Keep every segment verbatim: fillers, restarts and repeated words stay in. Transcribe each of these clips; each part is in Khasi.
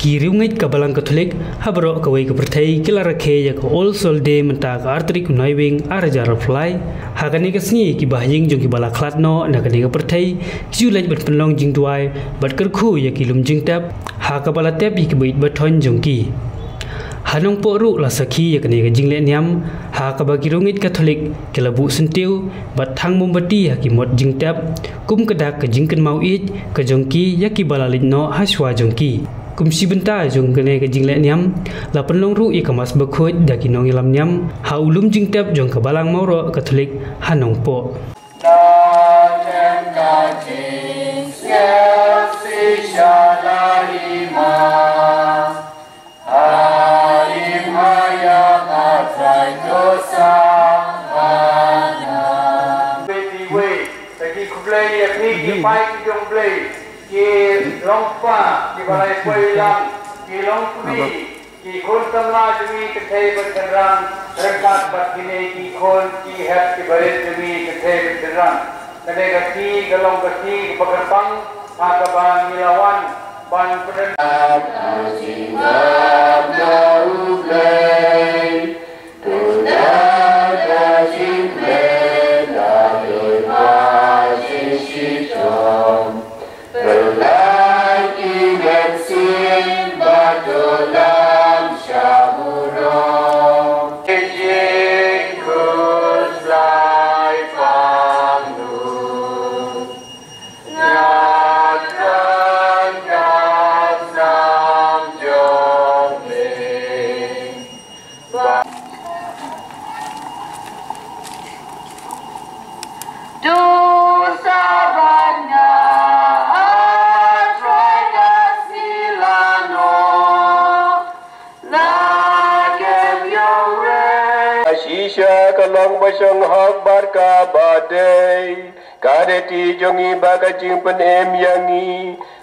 Ki riewngeit ka Balang Katholik ha baroh kawei ka pyrthei ki la rakhe ïa ka All Souls Day mynta ka ar tarik u Naiwieng ar hajar arphew lai. Ha kane ka sngi ki bahaïing jong ki ba la khlad noh na kane ka pyrthei ki ju leit ban pynlong jingduwai bad kyrkhu ïa ki lum jingtep ha kaba la tep ïa ki ba ïeit ba thoiñ jong ki. Ha Nongpoh ruh la sakhi ïa kane ka jingleh niam ha kaba ki riewngeit Katholik ki la buh syntiew bad thang mombati ha ki mot jingtep kum ka dak ka jingkynmaw ïeit ka jong ki ïa ki ba la leit noh ha shuwa jong ki. Kum shi bynta jong kane ka jingleh niam la pynlong ruh ïa ka Mass Bakhuid da ki nongïalam niam ha u lum jingtep jong ka Balang Mawroh Katholik ha Nongpoh. Phi wei, ta ki khublei ïa phi ki paid ki jong U Blei, ki long kpa, ki ba la ïa poi lang, ki long kmie, ki khun samla jong ngi kynthei bad shynrang, ryngkat bad kine ki khun ki hep ki barit jong ngi kynthei bad shynrang. Kane ka sngi ka long ka sngi kaba kyrpang ha kaba ngi la wan ban pynrem. Shisha ka long ba shong hok bad kaba dei. Ka duty jong ngi bad ka jingpynim ïa ngi.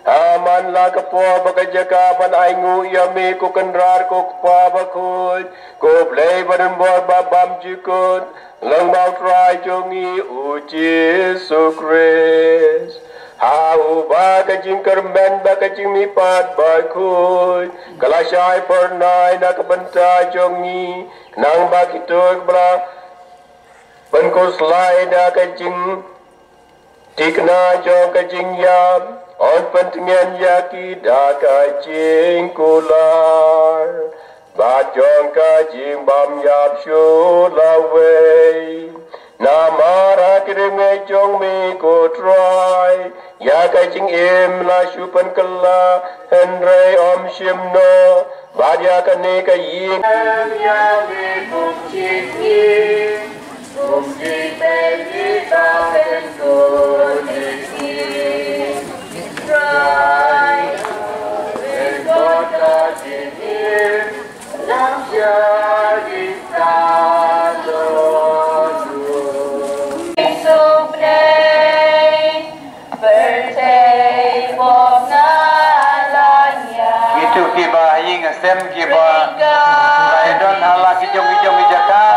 Ha man la ka por bad ka jaka ban ainguh ïa me ko Kynrad ko Kpa Bakhuid, ko Blei badonbor ba bymjukut, lyngba U Trai jong ngi U Jisu Khrist. Ha uba ka jingkyrmen bad ka jingmihpat bakhuid ka la shai phyrnai na ka bynta jong ngi, khnang ba kito kiba la pynkhuslai da ka jing thikna jong ka jingïap, yn pyntngen ïa ki da ka jingkular bad jong ka jingbymïap shuh lawei. Namar ha ki riewngeit jong me ko Trai, ïa ka jingim la shu pynkylla, hynrei ym shim noh, bad ïa kane ka ïing. Itu kiba ha ïing ha sem kiba la ïadon ha la ki jong ki jong ki jaka.